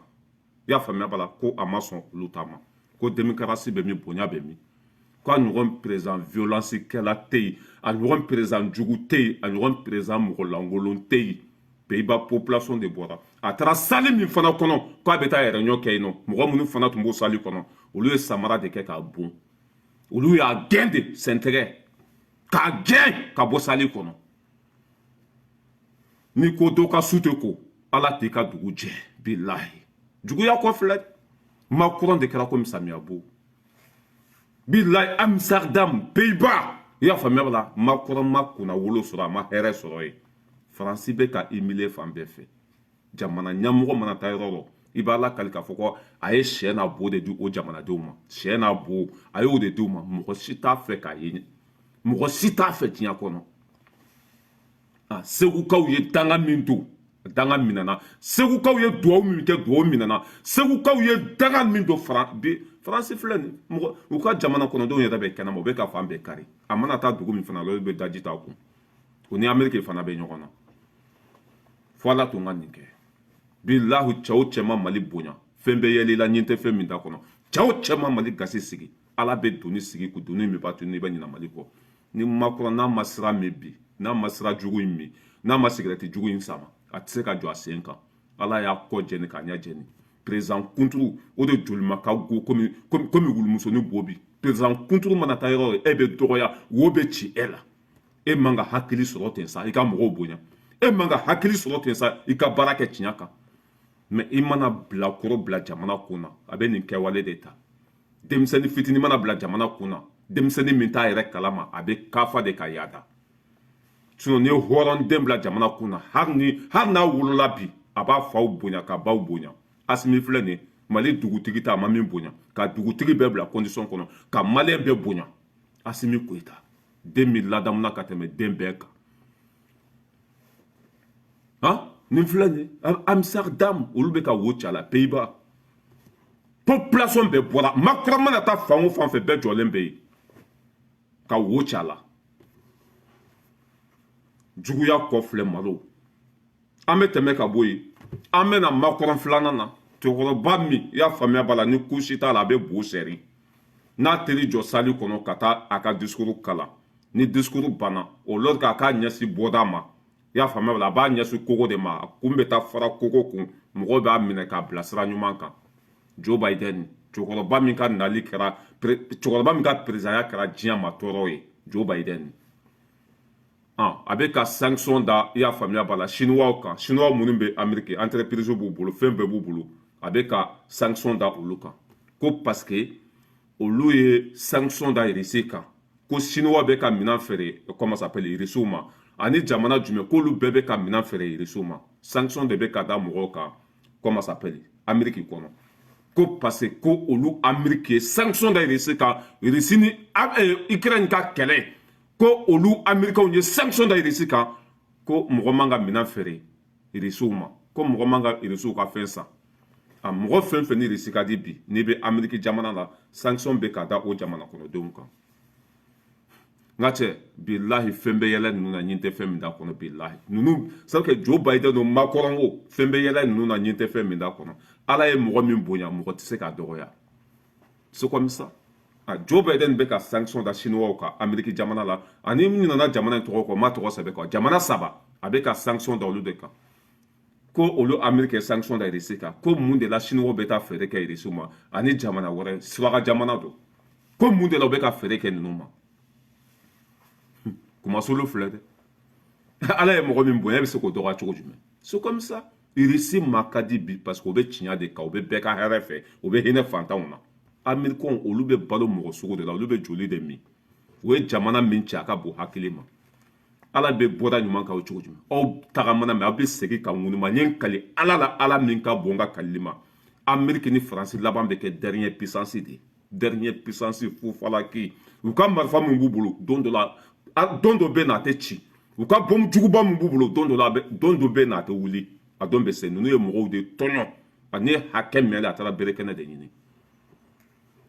i y'a faamuya b'a la, ko a ma sɔn olu ta ma, ko démocratie bɛ min, bonya bɛ min, ko a ɲɔgɔn président violence kɛla tɛ yen, a ɲɔgɔn président jugu tɛ yen, a ɲɔgɔn président mɔgɔ lankolon tɛ yen. Pays-Bas population de bɔra. A taara salle min fana kɔnɔ k'a bɛ taa réunion kɛ yen nɔ, mɔgɔ minnu fana tun b'o salle kɔnɔ, olu ye samara de kɛ k'a bon, olu y'a gɛn de sɛntɛgɛ k'a gɛn ka bɔ salle kɔnɔ. N'i ko dɔ ka su tɛ ko, Ala t'i ka dugu jɛ. Bilahi, juguya kɔ filɛ, Macron de kɛra komi samiya bo. Bilahi, Amsterdam, Pays-Bas, i y'a faamuya b'a la, Macron ma kunna wolo sɔrɔ, a ma hɛrɛ sɔrɔ yen. Faransi bɛ ka humilier fan bɛɛ fɛ. Jamana ɲɛmɔgɔ mana taa yɔrɔ o, i b'a lakali k'a fɔ ko a ye sɛ n'a bo de di o jamanadenw ma, sɛ n'a bo, a y'o de di u ma. Mɔgɔ si t'a fɛ k'a ye, mɔgɔ si t'a fɛ diɲɛ kɔnɔ. Ah, Segukaw ye danga min don, danga minɛna. Segukaw ye duwawu min kɛ, duwawu minɛna. Segukaw ye danga min don, bi Faransi filɛ nin mɔgɔ u ka jamana kɔnɔdenw yɛrɛ bɛ kɛnɛma, u bɛ ka fan bɛɛ kari. A mana taa dugu min fana la, olu bɛ daji t'a kun. O ni Ameriki fana bɛ ɲɔgɔn na. Fo Ala tun ka nin kɛ. Bilahu, cɛ o cɛ ma Mali bonya, fɛn bɛ yɛlɛ i la ɲin tɛ fɛn min da kɔnɔ. Cɛ o cɛ ma Mali gasi sigi, Ala bɛ doni sigi ku, doni min b'a to n'i bɛ ɲinɛ Mali kɔ. Ni Macron n'a ma sira min bi, n'a ma sira jugu in min, n'a ma sigɛrɛti jugu in sama, a tɛ se ka jɔ a sen kan. Ala y'a kɔ jɛni k'a ɲɛ jɛni. Président kunturu o de jolima ka go komi wulumusonin bo bi. Président kunturu mana taa yɔrɔ, e bɛ dɔgɔya, wo bɛ ci e la. E man ka hakili sɔrɔ ten sa, i ka mɔgɔw bonya. E man ka hakili sɔrɔ ten sa, i ka baara kɛ tiɲɛ kan. Mɛ i mana bilakoro bila jamana kun na, a bɛ nin kɛwale de ta. Denmisɛnnin fitinin mana bila jamana kun na, denmisɛnnin min t'a yɛrɛ kalama, a bɛ kafa de ka yaada. Sinon n'i ye hɔrɔnden bila jamana kun na, hali n'a wolola bi, a b'a faw bonya ka baw bonya. Asimi filɛ nin ye, Mali dugutigi ta, a ma min bonya, ka dugutigi bɛɛ bila condition kɔnɔ, ka maliyɛn bɛɛ bonya. Asimi Goyita, den min ladamuna ka tɛmɛ den bɛɛ kan, han, nin filɛ nin ye. Amsterdam, olu bɛ ka wo ci a la. Pays-Bas population bɛɛ bɔra. Macron mana taa fan o fan fɛ, bɛɛ jɔlen bɛ yen ka wo ci a la. Juguya kɔ filɛ, malo. An bɛ tɛmɛ ka bɔ yen, an bɛna Macron filanan na. Cɛkɔrɔba min, i y'a faamuya b'a la, ni kusi t'a la, a bɛ bo sɛri n'a teri jɔ salle kɔnɔ ka taa a ka discours kalan. Ni discours banna, o lors k'a k'a ɲɛsin bɔda ma, i y'a faamuya b'a la, a b'a ɲɛsin kogo de ma, a kun bɛ taa fara kogo kun, mɔgɔw b'a minɛ k'a bila sira ɲuman kan. Joe Biden, cɛkɔrɔba min ka nali kɛra Cɛkɔrɔba min ka présidentya kɛra diɲɛ ma tɔɔrɔ ye, Joe Biden. A bɛ ka sanction da, i y'a faamuya b'a la, chinois kan. Chinois minnu bɛ Amérique, entreprise b'u bolo, fɛn bɛɛ b'u bolo, a bɛ ka sanction da olu kan, ko parce que olu ye sanction da Russie kan, ko chinois bɛ ka minɛn feere, comment ça s'appelle, Russiw ma, ani jamana jumɛn, k'olu bɛɛ bɛ ka minɛn feere Russiw ma. Sanction de bɛ ka da mɔgɔw kan, comment ça s'appelle, Amérique kɔnɔ, ko parce que ko olu Amérique ye sanction da Russie kan, Russie ni Ukraine ka kɛlɛ, ko olu Américains ye sanction da Russie kan, ko mɔgɔ man ka minɛn feere Russiw ma, ko mɔgɔ man ka Russiw ka fɛn san. A mɔgɔ fɛn fɛn ni Russie ka di bi, n'i bɛ Amérique jamana la, sanction bɛ ka da o jamana kɔnɔdenw kan. N ka cɛ, bilahi, fɛn bɛ yɛlɛ ninnu na, ɲin tɛ fɛn min da kɔnɔ. Bilahi, ninnu c'est que Joe Biden o Macron, o fɛn bɛ yɛlɛ ninnu na, ɲin tɛ fɛn min da kɔnɔ. Ala ye mɔgɔ min bonya, mɔgɔ tɛ se k'a dɔgɔya. C'est comme ça. A Joe Biden bɛ ka sanction da chinois kan Amérique jamana la, ani min nana jamana in tɔgɔ kɔ, n ma tɔgɔ sɛbɛn quoi, jamana saba, a bɛ ka sanction da olu de kan, ko olu Amérique ye sanction da Russie kan, ko mun de la chinois bɛ taa feere kɛ Russie ma, ani jamana wɛrɛ, suraka jamana don, ko mun de la u bɛ ka feere kɛ ninnu ma. Kumasulu filɛ dɛ. Ala ye mɔgɔ min bonya, e bɛ se k'o dɔgɔya cogo jumɛn? C'est comme ça. Russie ma ka di bi parce que o bɛ tiɲɛ de kan, o bɛ bɛɛ ka hɛrɛ fɛ, o bɛ hinɛ fantanw na. Américains, olu bɛ balo mɔgɔ sugu de la, olu bɛ joli de min. O ye jamana min ci, a ka bon hakili ma. Ala bɛ bɔda ɲuman kan o cogo jumɛn? Aw tagamana mɛ, aw bɛ segin ka ŋunuma. N ye n kali Ala la, Ala min ka bon n ka kalili ma, Amérique ni Faransi laban bɛ kɛ dernière puissance de ye, dernière puissance fufalaki. U ka marifa min b'u bolo, don dɔ la, don dɔ bɛ na, a tɛ ci. U ka bɔn juguba min b'u bolo, don dɔ la, don dɔ bɛ na, a tɛ wuli. A don bɛ se. Ninnu ye mɔgɔw de tɔɲɔ, ani hakɛ min, a taara bere kɛnɛ de ɲini.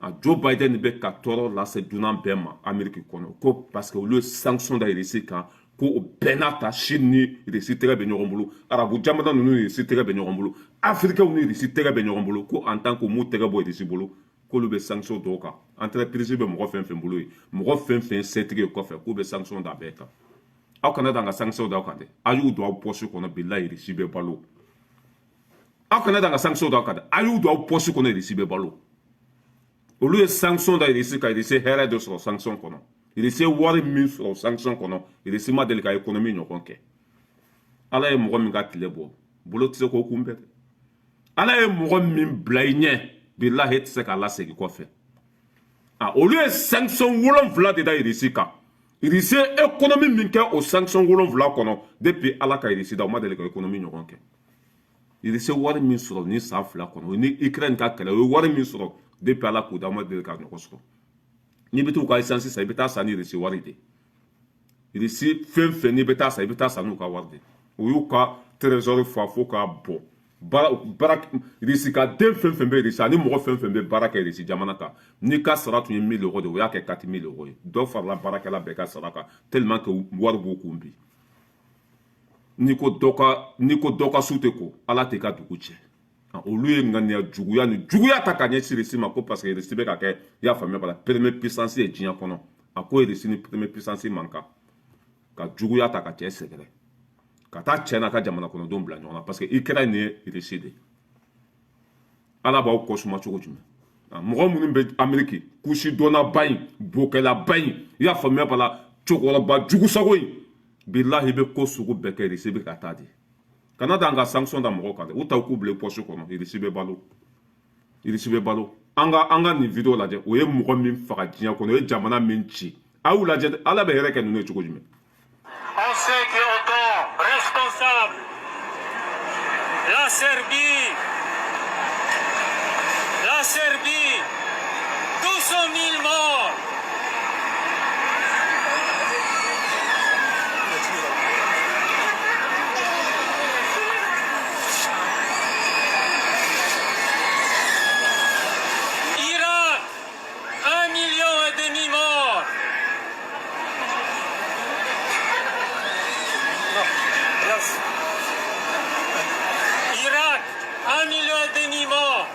A Joe Biden bɛ ka tɔɔrɔ lase dunan bɛɛ ma Amérique kɔnɔ, ko parce que olu ye sanction da Russie kan, ko o bɛɛ n'a ta, Chine ni Russie tɛgɛ bɛ ɲɔgɔn bolo, arabu jamana ninnu ni Russie tɛgɛ bɛ ɲɔgɔn bolo, Africains ni Russie tɛgɛ bɛ ɲɔgɔn bolo, ko en tant que m'u tɛgɛ bɔ Russie bolo, k'olu bɛ sanction dɔw kan. Entreprise bɛ mɔgɔ fɛn fɛn bolo yen, mɔgɔ fɛn fɛn setigi ye kɔfɛ, k'u bɛ sanction da bɛɛ kan. Aw kana dan ka sanction da aw kan dɛ, a y'u don aw poche kɔnɔ, bilahi, Russie bɛ balo. Aw kana dan ka sanction da aw kan dɛ, a y'u don aw poche kɔnɔ, Russie bɛ balo. Olu ye sanction da Russie kan, Russie hɛrɛ de sɔrɔ sanction kɔnɔ. Russie ye wari min sɔrɔ sanction kɔnɔ, Russie ma deli ka économie ɲɔgɔn kɛ. Ala ye mɔgɔ min ka tile bɔ, bolo tɛ se k'o kunbɛn dɛ. Ala ye mɔgɔ min bila i ɲɛ, bilahi, e tɛ se k'a lasegin kɔfɛ. A olu ye sanction 7 de da Russie kan. Russie ye économie min kɛ o sanction 7 kɔnɔ, depuis Ala ka Russie da, o ma deli ka économie ɲɔgɔn kɛ. Russie wari min sɔrɔ ni san 2 kɔnɔ, ni Ukraine ka kɛlɛ, o ye wari min sɔrɔ, depuis Ala k'o da, o ma deli ka ɲɔgɔn sɔrɔ. N'i bɛ t'u ka essence san, i bɛ taa san ni Russie wari de. Russie fɛn fɛn n'i bɛ taa san, i bɛ taa san n'u ka wari de. O y'u ka trésor fa fo k'a bɔn. Baara Russie ka den fɛn fɛn bɛ Russie, ani mɔgɔ fɛn fɛn bɛ baara kɛ Russie jamana kan, n'i ka sara tun ye 1000 euros de, o y'a kɛ 4000 euros ye. Dɔ farala baarakɛla bɛɛ ka sara kan, tellement que wari b'u kun bi. N'i ko dɔ ka su tɛ ko, Ala t'i ka dugu cɛ. Olu ye ŋaniya juguya ni juguya ta ka ɲɛsin Russie ma, ko parce que Russie bɛ ka kɛ, i y'a faamuya b'a la, première puissance ye diɲɛ kɔnɔ. A ko Russie ni première puissance man kan ka juguya ta ka cɛ sɛgɛrɛ, ka taa cɛ n'a ka jamana kɔnɔdenw bila ɲɔgɔn na, parce que Ukraine ye Russie de ye. Ala b'aw kɔsuma cogo jumɛn? Mɔgɔ minnu bɛ Amérique, kusi dɔnnaba in, bokɛlaba in, i y'a faamuya b'a la, cɛkɔrɔba jugusago in, bilahi, i bɛ ko sugu bɛɛ kɛ, Russie bɛ ka taa de. Kana dan ka sanction da mɔgɔw kan dɛ, u ta k'u bila poche kɔnɔ, Russie bɛ balo, Russie bɛ balo. An ka nin vidéo lajɛ. O ye mɔgɔ min faga diɲɛ kɔnɔ, o ye jamana min ci, a y'u lajɛ. Ala bɛ hɛrɛ kɛ ninnu ye cogo jumɛn? On sait que OTAN responsable, la Serbie, 200 000 morts. Irak, 1,5 million morts. Irak, 1,5 million morts.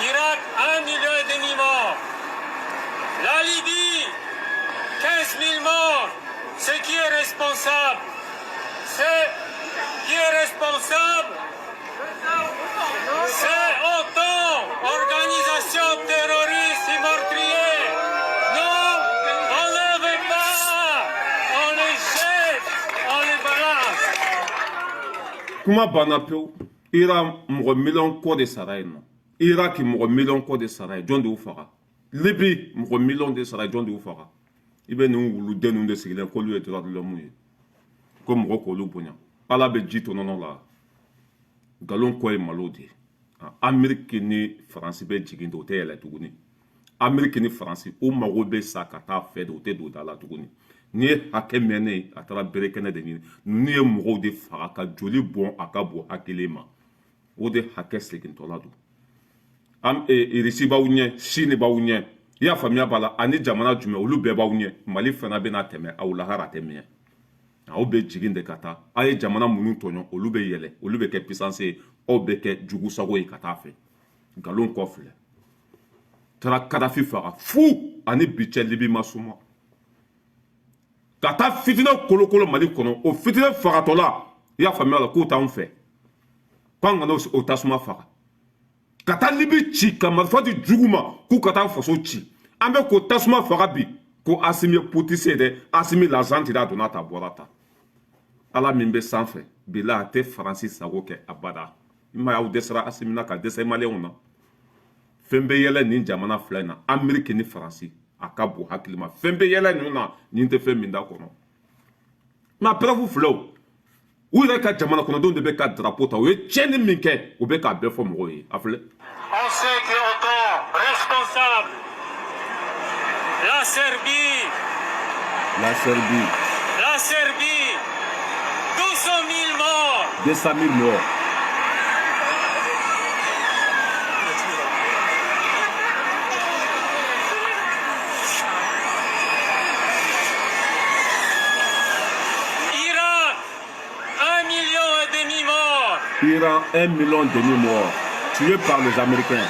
Irak, 1,5 million morts. La Libye, 15 000 morts. C'est qui est responsable? C'est qui est responsable? C'est OTAN. Kuma banna pewu. Iran, mɔgɔ miliyɔn kɔ de sara yen nɔ. Iraki, mɔgɔ miliyɔn kɔ de sara yen. Jɔn de y'u faga? Libi, mɔgɔ miliyɔn de sara yen. Jɔn de y'u faga? I bɛ nin wuluden ninnu de sigilen k'olu ye droit de l'homme ye, ko mɔgɔ k'olu bonya. Ala bɛ ji to nɔnɔ la. Nkalon kɔ ye malo de ye. Ameriki ni Faransi bɛ jigin de, o tɛ yɛlɛ tuguni. Ameriki ni Faransi, u mago bɛ sa ka taa fɛ de, u tɛ don da la tuguni. N'i ye hakɛ mɛn ne ye, a taara bere kɛnɛ de ɲini. Ninnu ye mɔgɔw de faga ka joli bɔn a ka bon hakili ma. O de hakɛ segintɔla don. Irisi b'aw ɲɛ, Sini b'aw ɲɛ, i y'a faamuya b'a la, ani jamana jumɛn, olu bɛɛ b'aw ɲɛ. Mali fana bɛna tɛmɛ aw lahara, tɛ minɛ. Aw bɛ jigin de ka taa. Aw ye jamana minnu tɔɲɔ, olu bɛ yɛlɛ, olu bɛ kɛ puissance ye, aw bɛ kɛ jugu sago ye ka taa fɛ. Nkalon kɔ filɛ. Taara Kadafi faga fu ani bi cɛ, Libi ma suma ka taa fitinɛ kolokolo Mali kɔnɔ. O fitinɛ fagatɔla, i y'a faamuya la, k'u t'anw fɛ, k'an kana o tasuma faga. Ka taa Libi ci ka marifa di jugu ma k'u ka taa faso ci. An bɛ k'o tasuma faga bi ko Asimi ye politicien dɛ. Asimi l'argent tira, a donna ta, bɔra ta. Ala min bɛ sanfɛ, bila a tɛ Faransi sago kɛ abada. I ma ye, aw dɛsɛra Asimi na ka dɛsɛ Maliyɛnw na. Fɛn bɛ yɛlɛ nin jamana fila in na, Ameriki ni Faransi, a ka bon hakili ma. Fɛn bɛ yɛlɛ ninnu na, nin tɛ fɛn min da kɔnɔ. Nka preuve filɛ, o u yɛrɛ ka jamana kɔnɔdenw de bɛ ka drapeau ta. U ye tiɲɛni min kɛ, u bɛ k'a bɛɛ fɔ mɔgɔw ye. A filɛ. On sait que OTAN responsable, la Serbie, La Serbie, la Serbie, 200 000 morts. 200 000 morts. Irak, 1 million et demi morts. Iran, 1 million demi morts tués par les Américains.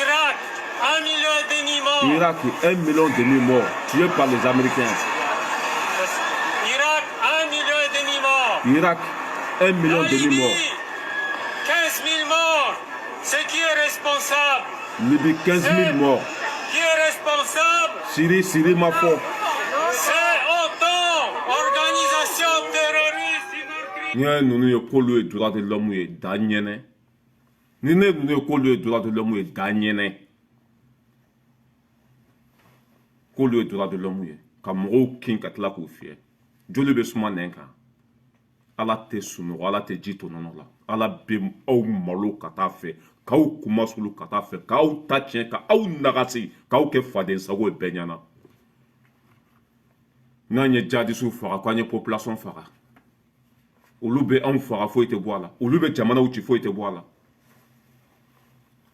Irak, 1 million et demi morts. Irak, 1 million demi morts tués par les Américains. Irak, 1 million et demi morts. Irak, 1 million La demi Libye, morts. 15 000 morts. C'est qui est responsable? Libye, 15 000 morts. Qui est responsable? Syrie, Syrie ma fort. C'est OTAN, organisation terroriste meurtrière. N'i ye ninnu ye k'olu ye droit de l'homme ye, da ɲɛnɛ. Ni ne ninnu ye k'olu ye droit de l'homme ye, da ɲɛnɛ. K'olu ye droit de l'homme ye ka mɔgɔw kin ka tila k'u fiyɛ. Joli bɛ suma nɛn kan. Ala tɛ sunɔgɔ, Ala tɛ ji to nɔnɔ la. Ala bɛ aw malo ka taa fɛ, k'aw kumasulu ka taa fɛ, k'aw ta tiɲɛ, ka aw nagasi, k'aw kɛ faden sago ye bɛɛ ɲɛna. N'an ye jadisiw faga, k'an ye population faga, olu bɛ anw faga, foyi tɛ bɔ a la. Olu bɛ jamanaw ci, foyi tɛ bɔ a la.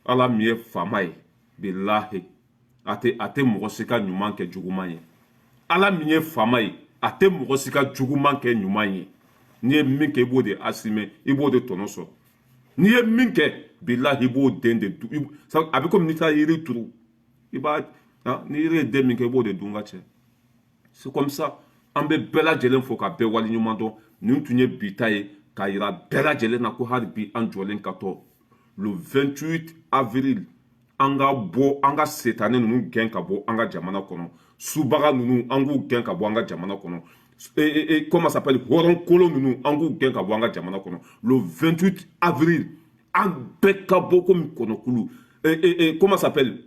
Ala min ye faama ye, bilahi, a tɛ mɔgɔ si ka ɲuman kɛ juguman ye. Ala min ye faama ye, a tɛ mɔgɔ si ka juguman kɛ ɲuman ye. N'i ye min kɛ, i b'o de assumer, i b'o de tɔnɔ sɔrɔ. N'i ye min kɛ, bilahi, i b'o den de dun. A bɛ komi n'i taara yiri turu, i b'a, ni yiri ye den min kɛ, i b'o de dun ka cɛ. C'est comme ça. An bɛ bɛɛ lajɛlen fo ka bɛɛ waleɲuman dɔn. Nin tun ye bi ta ye, k'a yira bɛɛ lajɛlen na ko hali bi an jɔlen ka tɔ le 28 avril, an ka bɔ, an ka setanɛ ninnu gɛn ka bɔ an ka jamana kɔnɔ. Subaga ninnu, an k'u gɛn ka bɔ an ka jamana kɔnɔ. Comment ça s'appelle, hɔrɔn kolon ninnu, an k'u gɛn ka bɔ an ka jamana kɔnɔ. Le 28 avril, an bɛɛ ka bɔ komi kɔnɔkulu. Comment ça s'appelle,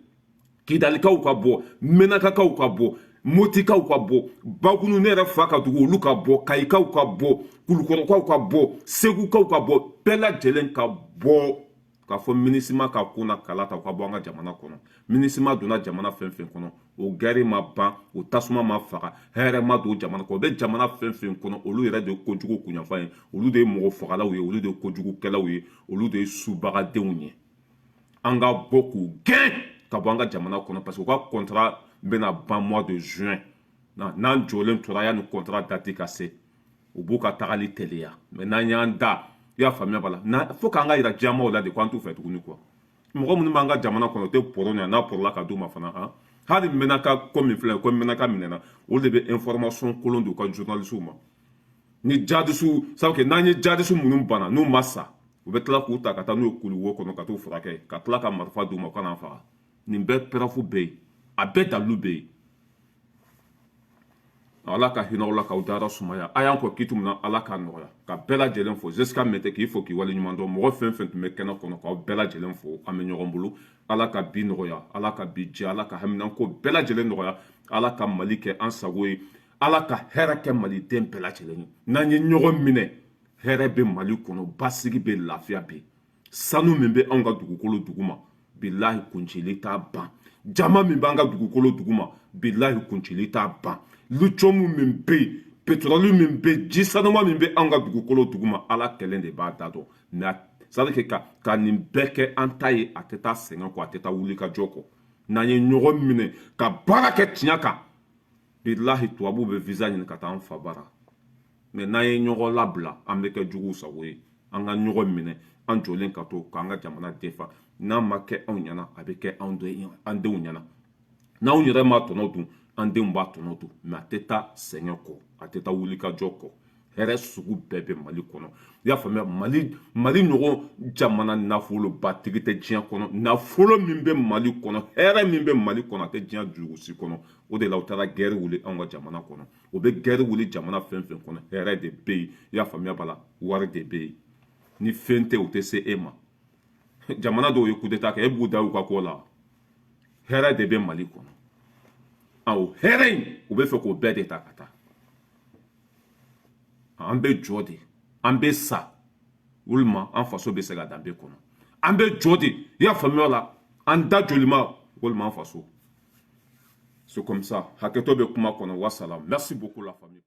Kidalikaw ka bɔ, Menakakaw ka bɔ, Motikaw ka bɔ, Bakunu, ne yɛrɛ fa ka dugu, olu ka bɔ, Kayikaw ka bɔ, Kulukɔrɔkaw ka bɔ, Segukaw ka bɔ, bɛɛ lajɛlen ka bɔ k'a fɔ MINUSMA ka ko na kala ta, u ka bɔ an ka jamana kɔnɔ. MINUSMA donna jamana fɛn fɛn kɔnɔ, o guerre ma ban, o tasuma ma faga, hɛrɛ ma don jamana kɔnɔ. O bɛ jamana fɛn fɛn kɔnɔ, olu yɛrɛ de ye kojugu kunyanfan ye, olu de ye mɔgɔ fagalaw ye, olu de ye kojugukɛlaw ye, olu de ye subagadenw ye. An ka bɔ k'u gɛn ka bɔ an ka jamana kɔnɔ, parce que u ka contrat bɛna ban mois de juin. N'an jɔlen tora yanni contrat date ka se, u b'u ka tagali teliya. Mais n'an y'an da, i y'a faamuya b'a la, fo k'an ka yira jamaw la de ko an t'u fɛ tuguni quoi. Mɔgɔ minnu b'an ka jamana kɔnɔ, o tɛ pɔrɔ ɲɛ n'a pɔrɔla ka d'u ma fana. Han, hali Menaka ko min filɛ, ko Menaka minɛna, olu de bɛ information kolon di u ka journalistes ma ni jadisiw. Sabu que n'an ye jadisiw minnu banna, n'u ma sa, u bɛ tila k'u ta ka taa n'u ye kuluwo kɔnɔ ka t'u furakɛ, ka tila ka marifa d'u ma u kana faga. Nin bɛɛ preuve bɛ yen, a bɛɛ dalilu bɛ yen. Ala ka hinɛ aw la, k'aw dayɔrɔ sumaya. A y'an kɔ kiti min na, Ala k'a nɔgɔya. Ka bɛɛ lajɛlen fo, Jusqu'à maintenant, k'i fo k'i waleɲuman dɔn. Mɔgɔ fɛn fɛn tun bɛ kɛnɛ kɔnɔ, k'aw bɛɛ lajɛlen fo. An bɛ ɲɔgɔn bolo. Ala ka bi nɔgɔya, Ala ka bi jɛ, Ala ka haminanko bɛɛ lajɛlen nɔgɔya, Ala ka Mali kɛ an sago ye, Ala ka hɛrɛ kɛ Maliden bɛɛ lajɛlen ye. N'an ye ɲɔgɔn minɛ, hɛrɛ bɛ Mali kɔnɔ, basigi bɛ, lafiya bɛ. Sanu min bɛ anw ka dugukolo duguma, bilahi, kuncili t'a ban. Jama min b'an ka dugukolo duguma, bilahi, kuncili t'a ban. Lithium min bɛ yen, pétrole min bɛ yen, ji sanuma min bɛ anw ka dugukolo duguma, Ala kɛlen de b'a da dɔn. Mais c'est à dire que ka nin bɛɛ kɛ an ta ye, a tɛ taa sɛgɛn kɔ, a tɛ taa wuli ka jɔ kɔ. N'an ye ɲɔgɔn minɛ ka baara kɛ tiɲɛ kan, bilahi, tubabuw bɛ visa ɲini ka taa an fa bara. Mais n'an ye ɲɔgɔn labila, an bɛ kɛ juguw sago ye. An ka ɲɔgɔn minɛ, an jɔlen ka to k'an ka jamana defa. N'a ma kɛ anw ɲɛna, a bɛ kɛ an denw ɲɛna. N'anw yɛrɛ ma tɔnɔ dun, an denw b'a tɔnɔ dun. Mais a tɛ taa sɛgɛn kɔ, a tɛ taa wulikajɔ kɔ. Hɛrɛ sugu bɛɛ bɛ Mali kɔnɔ, i y'a faamuya? Mali ɲɔgɔn jamana nafolobatigi tɛ diɲɛ kɔnɔ. Nafolo min bɛ Mali kɔnɔ, hɛrɛ min bɛ Mali kɔnɔ, a tɛ diɲɛ dugu si kɔnɔ. O de la u taara guerre wuli anw ka jamana kɔnɔ. O bɛ guerre wuli jamana fɛn fɛn kɔnɔ, hɛrɛ de bɛ yen, i y'a faamuya? B'a la, wari de bɛ yen. Ni fɛn tɛ, u tɛ se e ma. Jamana dɔw ye coup d'état kɛ, e b'u da u ka ko la. Hɛrɛ de bɛ Mali kɔnɔ. Awɔ, hɛrɛ in, u bɛ fɛ k'o bɛɛ de ta ka taa. An bɛ jɔ de, an bɛ sa, walima an faso bɛ se ka danbe kɔnɔ. An bɛ jɔ de, i y'a faamuya la? An da jolima, walima an faso. C'est comme ça. Hakɛto bɛ kuma kɔnɔ. Wassalam, merci beaucoup la famille.